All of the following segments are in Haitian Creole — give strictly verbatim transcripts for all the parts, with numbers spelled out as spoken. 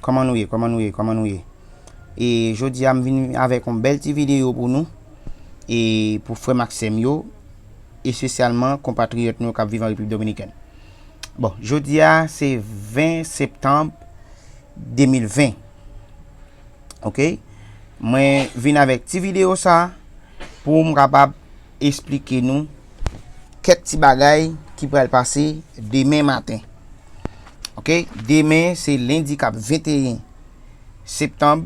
Kòman nou ye? Kòman nou ye? Kòman nou ye? E jodi a, m vin avèk yon bèl ti videyo pou nou. E pou frè m ak sè m yo, espesyalman konpatriyòt nou yo k ap viv an Repiblik Dominikèn. Bon, jodi a, se ven septanm de mil ven. Oke? Mwen vin avèk ti videyo sa pou m kapab esplike nou kèk ti bagay ki pral pase demen maten. Oke? Demen, se lendi k ap venteyen septanm.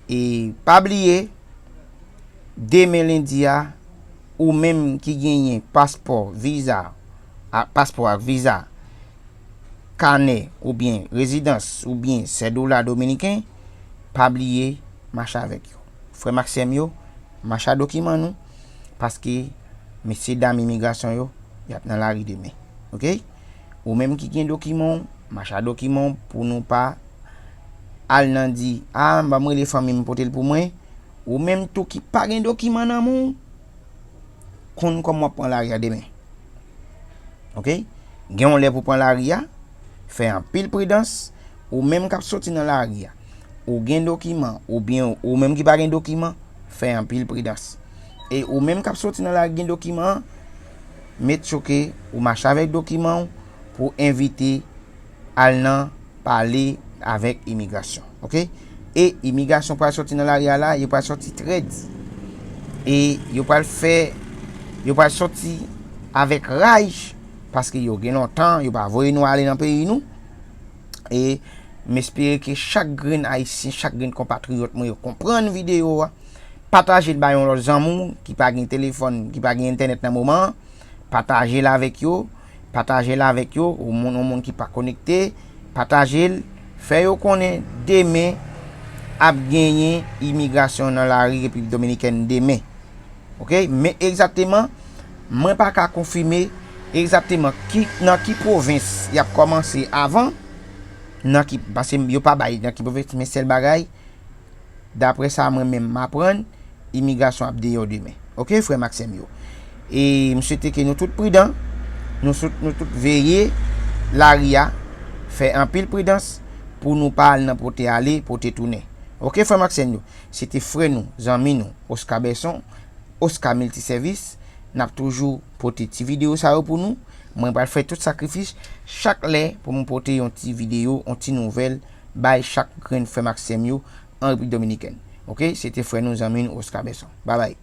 E pa bliye, demen lendi a, ou menm ki genyen paspò, viza, a, paspò ak viza, kanè oubyen rezidans oubyen sèdola dominiken, pa bliye mache avèk yo. Frè m ak sè m yo, mache a dokiman nou, paske mesye dam imigrasyon yo, y ap nan lari demen. Oke? Ou menm ki gen dokiman w, mache a dokiman w pou nou pa al nan di, a, ban m rele fanmi m pote l pou mwen. Ou menm tou ki pa gen dokiman nan men w, konn kòman w ap pran lari a demen. Oke? Gen yon lè pou pran lari a, fè anpil pridans, ou menm k ap soti nan lari a. Ou gen dokiman, oubyen ou menm ki pa gen dokiman, fè anpil pridans. E ou menm k ap soti nan lari gen dokiman an, make sure ke ou mache avèk dokiman w pou envite al nan pale avèk imigrasyon. Oke? E imigrasyon pral soti nan lari a la, yo pral soti trè di. E yo pral fè, yo pral soti avèk raj, paske yo gen lontan, yo pa voye nou ale nan peyi nou. E m espere ke chak grenn Ayisyen, chak grenn konpatriyòt mwen yo konprann videyo a. Pataje l bay yon lòt zanmi w ki pa gen telefòn, ki pa gen entènèt nan moman an. Pataje l avèk yo. Pataje l avèk yo. Ou moun, yon moun ki pa konekte, pataje l. Fè yo konnen demen ap genyen imigrasyon nan lari Repiblik Dominikèn demen. Oke? Men egzakteman, mwen pa ka konfime egzakteman ki, nan ki pwovens y ap kòmanse avan, nan ki, paske yo pa bay nan ki pwovens, men sèl bagay, daprè sa mwen menm m aprann, imigrasyon ap deyò demen. Oke, frè m ak sè m yo? E m swete ke nou tout pridan, nou sou, nou tout veye lari a, fè anpil pridans pou nou pa al nan pote ale, pote tounen. Oke, frè m ak sè m yo? Se te frè nou, zanmi nou, Oscar Besson, Oscar Multiservice. N ap toujou pote ti videyo sa yo pou nou. Mwen pral fè tout sakrifis chak lè pou mwen pote yon ti videyo, yon ti nouvèl bay chak grenn frè m ak sè m yo an Repiblik Dominikèn. Oke, se te frè nou, zanmi nou, Oscar Besson. Babay.